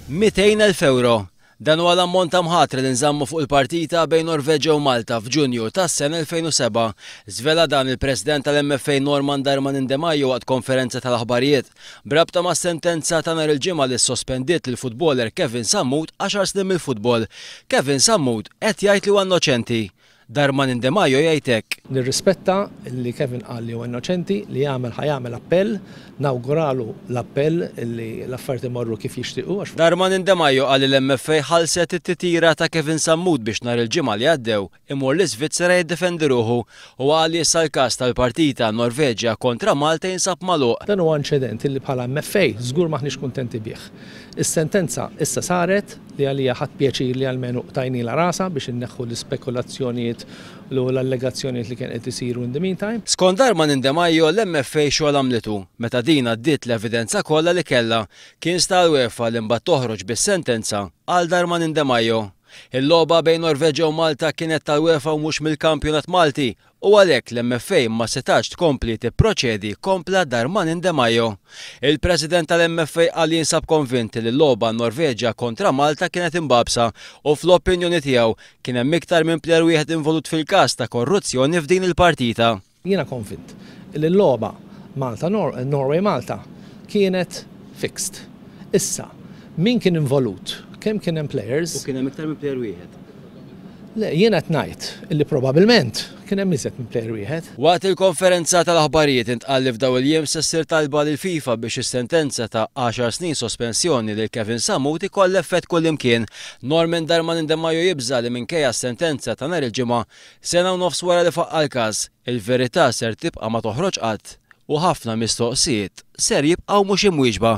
200,000 ewro. Dan huwa l-ammont ta' mħatri li nżammu fuq il-partita bejn Norveġja u Malta f'Ġunju tas-sena 2007. Żvela dan il-President tal-MFA Norman Darmanin Demajo waqt konferenza tal-aħbarijiet b'rabta mas-sentenza ta' nhar il-Ġimgħa li ssospendiet lill-futboler Kevin Sammut għaxar snin mill-futbol. Kevin Sammut qed jgħid li huwa innoċenti. Darmanin Demajo jgħid hekk. Nirrispetta li Kevin qal li huwa innoċenti, li jagħmel ħa jagħmel appell, nawguralu l-appell li l-affarijiet imorru kif jixtiequ għax. Darmanin Demajo qal li l-MFA ħallset it-titjira ta' Kevin Sammut biex nhar il-Ġimgħa li għaddew imur l-Iżvizzera jiddefendi ruħu. Huwa qal li issa l-każ tal-partita Norveġja kontra Malta jinsab magħluq. Dan huwa inċident li bħala MFA żgur m'aħniex kuntenti bih. Is-sentenza issa saret, li għalija ħadt pjaċir li almenu qtajnielha rasha biex inneħħu l-ispekulazzjonijiet u l-allegazzjonijiet li kien qed isiru in the meantime. Skont Darmanin De Maio, l-MFA xogħol għamlitu meta din għaddiet l-evidenza kollha li kellha. Kien sta għall-UEFA li mbagħad toħroġ bis-sentenza, qal Darmanin De Maio. Il-logħba bejn Norveġja u Malta kienet tal-UEFA u mhux mill-kampjonat Malti u għalhekk l-MFA ma setgħetx tkompli tipproċedi, kompla Darmanin Demajo. Il-President tal-MFA qal li jinsab konvint li l-logħba Norveġja kontra Malta kienet imbagħbsa u fl-opinjoni tiegħu kien hemm iktar minn plejer wieħed involut fil-każ ta' korruzzjoni f'din il-partita. Jiena konvint li l-logħba Malta Norway Malta kienet fixed. Issa, min kien involut, kemm kien hemm players. U kien hemm iktar minn plejer wieħed. Le, jien qed ngħid illi probabbilment kien hemm iżjed minn plejer wieħed. Waqt il-konferenza tal-aħbarijiet intqal li f'dawn il-jiem se ssir talba lill-FIFA biex is-sentenza ta' għaxar snin sospensjoni lil Kevin Sammut ikollha effett kullimkien. Norman Darmanin Demajo jibża' li minkejja s-sentenza ta' nhar il-Ġimgħa, sena u nofs wara li faqqa' l-każ, il-verità ser tibqa' ma toħroġ qatt u ħafna mistoqsijiet ser jibqgħu mhux imwieġba.